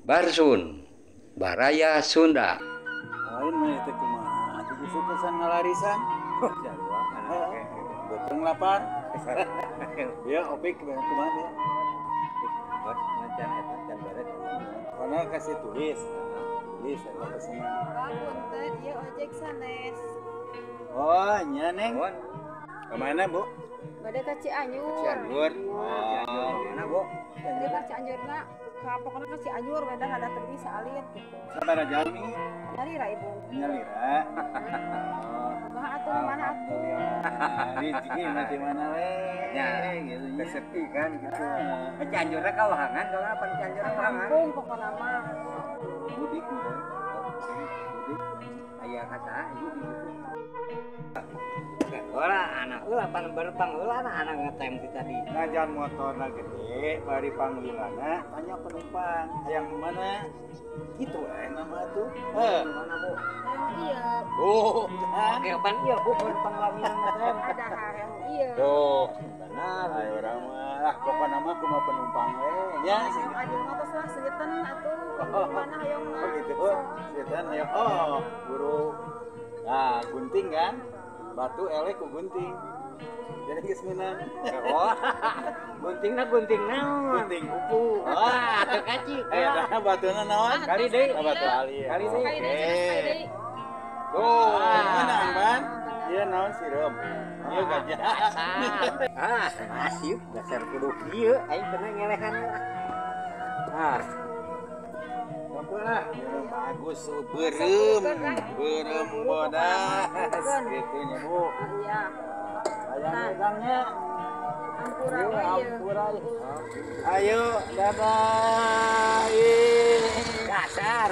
Barsun, Baraya Sunda. Lain mah teh kumaha? Atuh kesan ngalarisan. Jarua. Beuteung lapar. Ya opik kumaha ya? Bos macan eta can beres. Karena kasih tulis. Tulis eta pesenan. Punten, ieu ojek sanes. Oh, nya Neng. Mohon. Ka mana, Bu? Bade ka Cianjur. Cianjur. Cianjur Oh. mana, Bu? Jadi ka Cianjurna, ka pokona ka Cianjur beda ada tebih saalit gitu. Sabaraha jalmi? Nyalira Ibu. Nyalira. Kumaha atuh mana atuh? Alhamdulillah. Rezeki mah di mana we? Ya, gitu nya. Kesepi kan gitu. Cianjurna kawahangan, kalau apa Cianjur kawahangan? Kampung pokona mah. Mudik meureun. Mudik. Aya ka saha ibu di situ. Ora anak heula pan berpang heula anak ngetem ti tadi. Ngajan motorna gede, bari panglilana, tanya penumpang, hayang mana? Gitu nama tuh. Heh. Mana, Bu? Hayang ieu. Tuh, kan? Oke, pan ieu Bu berpang lamian ngetem. Ada hayang ieu. Tuh. Benar. Ayo urang mah, lah pokona mah kumaha penumpang we nya. Hayang adil mah tos lah seungiteun atuh. Mana hayangna? Oh gitu. Setan ayo. Oh, buru. Nah, gunting kan? Batu eleh ku gunting. Jadi geus meunang. Oh. Guntingna gunting naon? Gunting kupu. Wah, atuh kaci. Eh, dah batuna naon? Kali deui. Ah, batu ali. Kali deui. Sekali deui, sekali deui. Tuh, meunang ban. Ieu naon sireum? Ieu gajah. Ah, nasib dasar kudu kieu aing pernah ngelehan. Ah, Lah, bagus beureum, beureum bodas gitu nya Bu. Iya. Hayang megangnya. Ampura Ayo, we ieu. ampura. Ayo, dadah. Ih. Dasar.